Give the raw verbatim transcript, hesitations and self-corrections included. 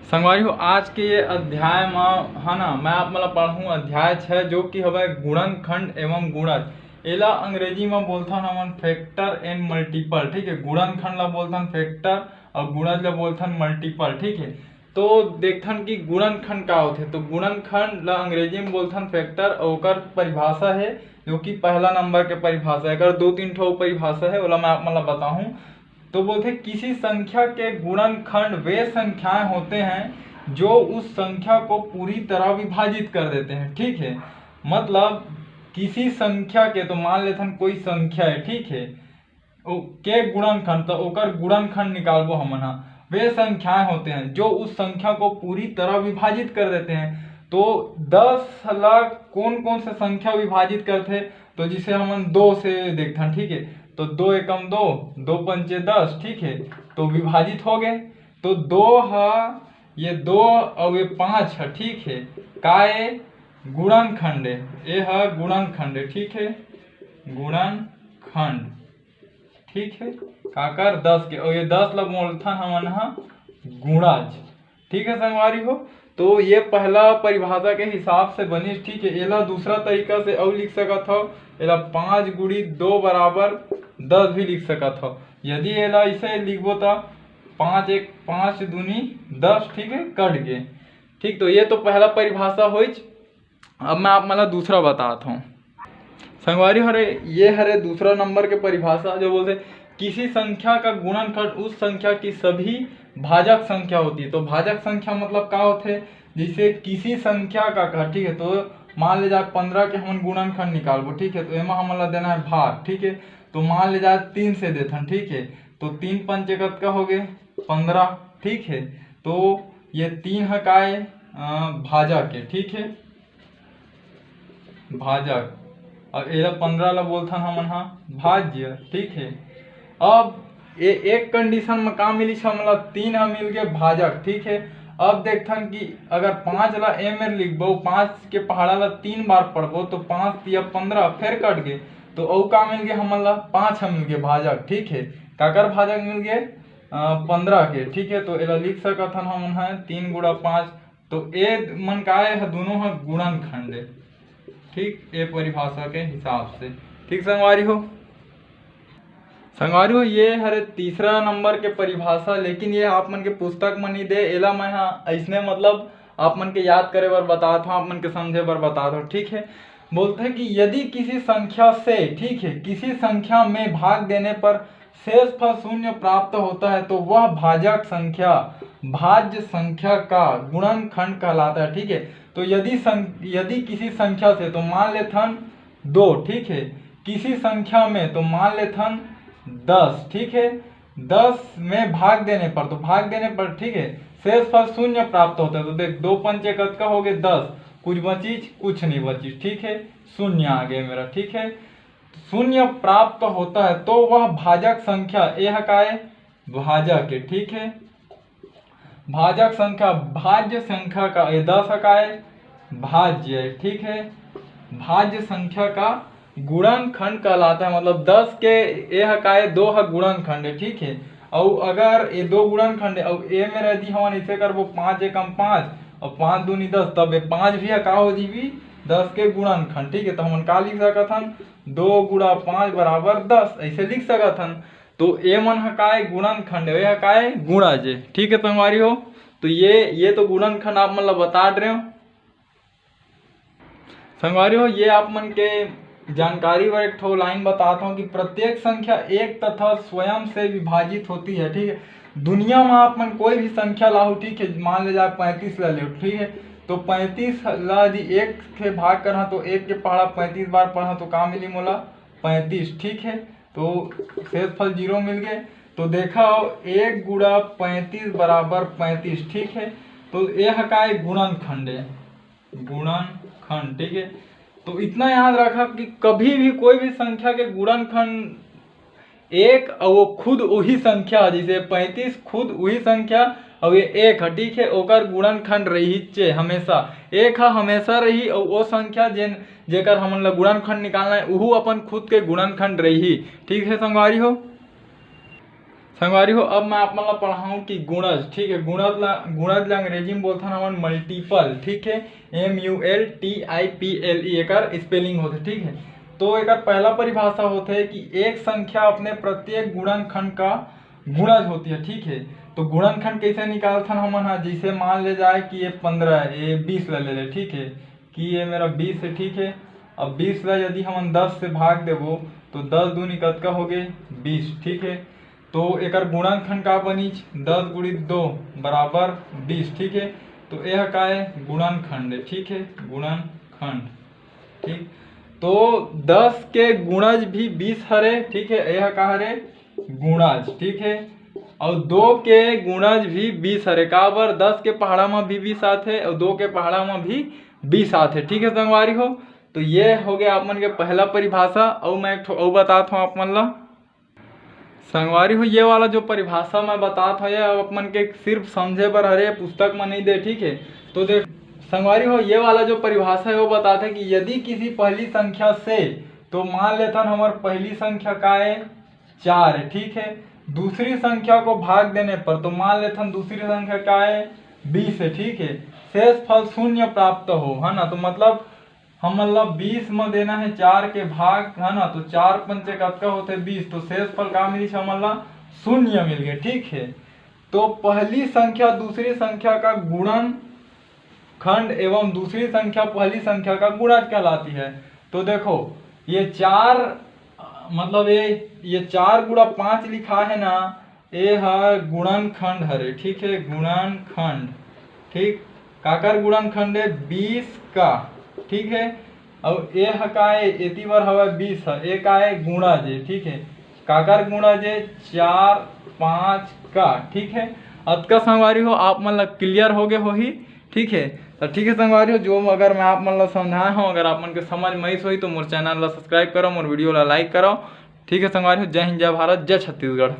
संगवारी हो, आज के ये अध्याय म, है ना, मैं आप मन ला पढ़ाहूँ अध्याय छः, जो कि हवय गुणनखंड एवं गुणज। एला अंग्रेजी म बोलथन हमन factor and multiple, ठीक है। गुणनखंड ला बोलथन factor और गुणज ला बोलथन multiple, ठीक है। तो देखथन कि गुणनखंड का होथे। तो गुणनखंड ला अंग्रेजी म बोलथन factor और ओकर परिभाषा है, जो कि पहला नंबर के परिभाषा है। अगर दो तीन ठो परिभाषा है, ओला मैं आप मन ला बताहूँ। तो बोलथे, किसी संख्या के गुणनखंड वे संख्याएं होते हैं जो उस संख्या को पूरी तरह विभाजित कर देते हैं, ठीक है। मतलब किसी संख्या के, तो मान लेथन कोई संख्या है, ठीक है, ओ, के गुणनखंड, तो ओकर गुणनखंड निकालबो हमन हा। वे संख्याएं होते हैं जो उस संख्या को पूरी तरह विभाजित कर देते हैं। तो दस ला कौन कौन से संख्या विभाजित करथे, तो जिसे हमन दो से देखथन, ठीक है। तो दो एकम दो, दो पंचे दस, ठीक है, तो विभाजित हो गए। तो दो ह, ये दो और ये पाँच है, ठीक है, का ये गुणनखंड है, ये है गुणनखंड है, ठीक है, गुणनखंड, ठीक है, काकर दस के, और ये दस ला बोलथन हमन हा गुणज, ठीक है संगवारी हो। तो ये पहला परिभाषा के हिसाब से बनिस, ठीक है। एला दूसरा तरीका से अउ लिख सकत हव, एला पाँच गुणी दो बराबर दस भी लिख सकत हव। यदि एला इसे लिखबो त पाँच एक, पाँच दूनी दस, ठीक है, कट गे। ठीक, तो ये तो पहला परिभाषा होइच। अब मैं आप मन ला दूसरा बतात हूँ संगवारी हो। हरे, ये हरे दूसरा नंबर के परिभाषा, जो बोलथे किसी संख्या का गुणनखंड उस संख्या की सभी भाजक संख्या होती है। तो भाजक संख्या मतलब का होथे? जैसे किसी संख्या का कहा, ठीक है, तो मान ले जाए पंद्रह के हमन गुणनखंड निकालबो, ठीक है, तो एमा हमन ला देना है भाग, ठीक है, तो मान ले जाए तीन से देथन, ठीक है, तो तीन पंचे कतका हो गए? पंद्रह, ठीक है, तो ये तीन ह काय? अ, भाजक है, ठीक है, भाजक। अब एला पंद्रह ला बोलथन हमन हा भाज्य, ठीक है। अब ए, एक कंडीशन में का मिलिस हमला? तीन ह मिल गए भाजक, ठीक है। अब देखथन कि अगर पाँच ला ए मेर लिखबो, पाँच के पहाड़ा ला तीन बार पढ़बो तो पाँच तिया पंद्रह, फिर कट गए, तो अउ का मिल गए हमन ला? पाँच ह मिल गए भाजक, ठीक है। काकर भाजक मिल गए? अ, पंद्रह के, ठीक है। तो एला लिख सकत हन हमन ह तीन गुणा पाँच, तो ए मन का, ए ह दोनों ह गुणनखंड है, ठीक, ए परिभाषा के हिसाब से, ठीक संगवारी हो। संगवारी हो, ये हरे तीसरा नंबर के परिभाषा, लेकिन ये आप मन के पुस्तक म नहीं दे, एला मैं हा अइसने, मतलब, आप मन के याद करे बर बतात हूँ, आप मन के समझे बर बतात हूँ, ठीक है। बोलते हैं कि यदि किसी संख्या से, ठीक है, किसी संख्या में भाग देने पर शेष फल शून्य प्राप्त होता है तो वह भाजक संख्या, भाज्य संख्या का गुणनखंड कहलाता है, ठीक है। तो यदि सं-, यदि किसी संख्या से, तो मान लेथन दो, ठीक है, किसी संख्या में, तो मान लेथन दस, ठीक है, दस में भाग देने पर, तो भाग देने पर, ठीक है, शेष फल शून्य प्राप्त होता है। तो देख, दो पंचे कतका हो गए? दस। कुछ बचिस? कुछ नहीं बचिस, ठीक है, शून्य आ गया मेरा, ठीक है। शून्य प्राप्त होता है तो वह भाजक संख्या, ए ह काय? भाजक है, ठीक है। भाजक संख्या, भाज्य संख्या का, ये दस ह काय? भाज्य है, ठीक है। भाज्य संख्या का गुणनखंड कहलाता है, मतलब दस के ए ह काय? दो ह गुणनखंड है, ठीक है। अउ अगर ये दो गुणनखंड है, अउ ए मेर यदि हमन इसे करबो, पाँच एकम पाँच और पाँच दूनी दस, तब ये पाँच भी ह का हो जीवी? दस के गुणनखंड, ठीक है। तो हमन का लिख सकत हन? दो गुणा पाँच बराबर दस, ऐसे लिख सकत हन। तो ए मन ह काय? गुणनखंड, ए ह काय? गुणज है, ठीक है संगवारी हो। तो ये, ये तो गुणनखंड आप मन ला बता रहे हो संगवारी हो। ये आप मन के जानकारी बर एक ठो लाइन बतात हूँ कि प्रत्येक संख्या एक तथा स्वयं से विभाजित होती है, ठीक है। दुनिया में आप मन कोई भी संख्या लाहू, ठीक है, मान ले जाए पैंतीस ला ले, ठीक है, तो पैंतीस ला यदि एक से भाग करहा तो एक के पहाड़ा पैंतीस बार पढ़ा तो का मिली मोला? पैंतीस, ठीक है। तो शेष फल जीरो मिल गए। तो देखा हो, एक गुणा पैंतीस बराबर पैंतीस, ठीक है। तो ये ह काय? गुणनखंड है, गुणनखंड, ठीक है। तो इतना याद रखा कि कभी भी कोई भी संख्या के गुणनखंड एक, और वो खुद वही संख्या, जैसे पैंतीस खुद वही संख्या, और ये एक ह, ठीक है, ओकर गुणनखंड रही चे हमेशा, एक ह हमेशा रही, और वो संख्या जेन, जेकर हमन ला गुणनखंड निकालना है, उहू अपन खुद के गुणनखंड रही, ठीक है संगवारी हो। संगवारी हो, अब मैं आप मन ला पढ़ाऊँ कि गुणज, ठीक है, गुणज ला, गुणज ला अंग्रेजी में बोलथन हमन मल्टीपल, ठीक है, M U L T I P L E एकर स्पेलिंग होथे, ठीक है। तो एकर पहला परिभाषा होथे कि एक संख्या अपने प्रत्येक गुणनखंड का गुणज होती है, ठीक है। तो गुणनखंड कैसे निकालथन हमन हा, जैसे मान ले जाए कि ये पंद्रह है, ये बीस ला ले ले, ठीक है, कि ये मेरा बीस है, ठीक है। अब बीस ला यदि हमन दस से भाग देबो तो दस दूनी कतका हो गए, बीस, ठीक है। तो एकर गुणनखंड का बनीच, दस गुणित दो बराबर बीस, ठीक है। तो यह का है, गुणनखंड है, ठीक है, गुणनखंड, ठीक। तो दस के गुणज भी बीस हरे, ठीक है, यह का हरे, गुणज, ठीक है। और दो के गुणज भी बीस हरे, काबर दस के पहाड़ा में भी बीस आथे और दो के पहाड़ा में भी बीस आथे, ठीक है संगवारी हो। तो ये हो गया आप मन के पहला परिभाषा। और मैं एक ठो और बतात हूँ आप मन ला। संगवारी हो, ये वाला जो परिभाषा मैं बतात हूँ, ये आप मन के सिर्फ समझे बर हरे, पुस्तक में नहीं दे, ठीक है। तो देख संगवारी हो, ये वाला जो परिभाषा है वो बताथे कि यदि किसी पहली संख्या से, तो मान लेथन हमर पहली संख्या का है, चार है, ठीक है। दूसरी संख्या को भाग देने पर, तो मान लेथन दूसरी संख्या का है, बीस है, ठीक है। शेष फल शून्य प्राप्त हो, है ना, तो मतलब हमन ला बीस में देना है चार के भाग, है ना, तो चार पंचे कतका होथे, बीस, तो शेष फल का मिलिस हमन ला, शून्य मिल गए, ठीक है। तो पहली संख्या दूसरी संख्या का गुणन खंड एवं दूसरी संख्या पहली संख्या का गुणज कहलाती है। तो देखो, ये चार, मतलब ये ये चार गुणा पाँच लिखा है ना, ये हर गुणनखंड हरे, ठीक है, गुणनखंड, ठीक। काकर गुणनखंड है, बीस का, ठीक है। और ये ह का है, एती बर हवा बीस है, ये का है, गुणज है, ठीक है। काकर गुणज है, चार पाँच का, ठीक है। अतका संगवारी हो, आप मन ला क्लियर हो गए होही, ठीक है। तो ठीक है संगवारी हो, जो अगर मैं आप मन ला समझाए हूँ, अगर आप मन के समझ में आइस होही तो मोर चैनल ला सब्सक्राइब करो, मोर वीडियो ला लाइक करो, ठीक है संगवारी हो। जय हिंद, जय भारत, जय छत्तीसगढ़।